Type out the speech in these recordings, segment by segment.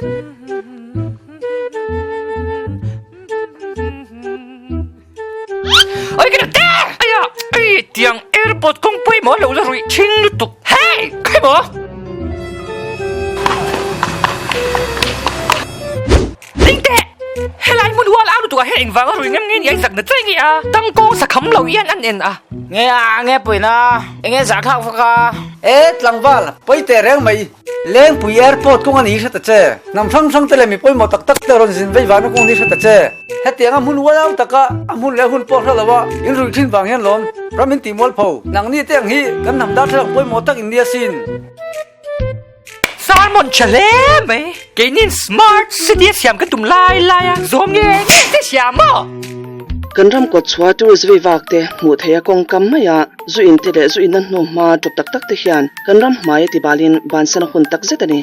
Oi ka te! Aya! Ei tiang airport kawng pawimawh lo la ruih thin lutuk. Hey! Khawi maw? Ding teh! Helai hmun hual au lutuk ah hian engvang a rui ngam nge ni a i zak na chai nge a? Tangkawng sakham lo hian an en a. Nge a, nge puina? Enge zahthlak vak a? E tlangval, pawi teh reng mai. Lengpui Airport kawng a ni hre ta che. Hnam hrang hrang te leh mi pawimawh tak tak te rawn zin vei vangna kawng a ni hre ta che. Hetianga hmun ual au taka a hmun leh hun pawh hre lo a in ruih thin vang hian lawm ram in tih mualpho. Nangni te ang hi kan hnam darthlalang pawimawh tak in nia sin. Sermon tha hle mai. Keinin smart city a siam kan tum lai lai a, zawm nge nge te siam maw? Kan ram kawt chhuah tourist vei vak te hmuh theih a kawng kam mai a, zu in te leh zu inna hnu hma tawp tak tak te hian kan ram hmai a ti balin bansan a hun tak zet a ni.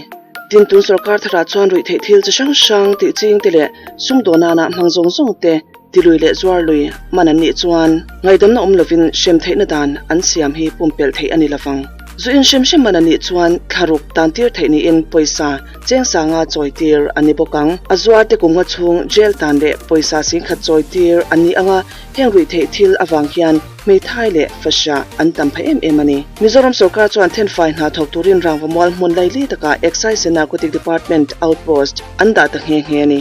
Tin, tun sorkar tharah chuan ruih theih thil chi hrang hrang tih ching te leh sumdawn nana hmang zawng zawng te tilui leh zuar lui man an nih chuan ngaihdamna awm lovin hrem theihna dan an siam hi pumpelh theih a ni lovang. Zu in hrem hrem man a nih chuan thlaruk tan tir theih niin pawisa cheng sanga chawi tir a ni bawk ang. A zuar te kum nga chhung jail tan leh pawisa singkhat chawi tir a ni ang a, heng ruih theih thil avang hian hmeithai leh fasha an tam phah em em a ni. Mizoram sorkar chuan thenfai hna thawk turin rangva mual hmun laili takah Excise and Narcotic Department outpost an dah ta nghe nghe a ni.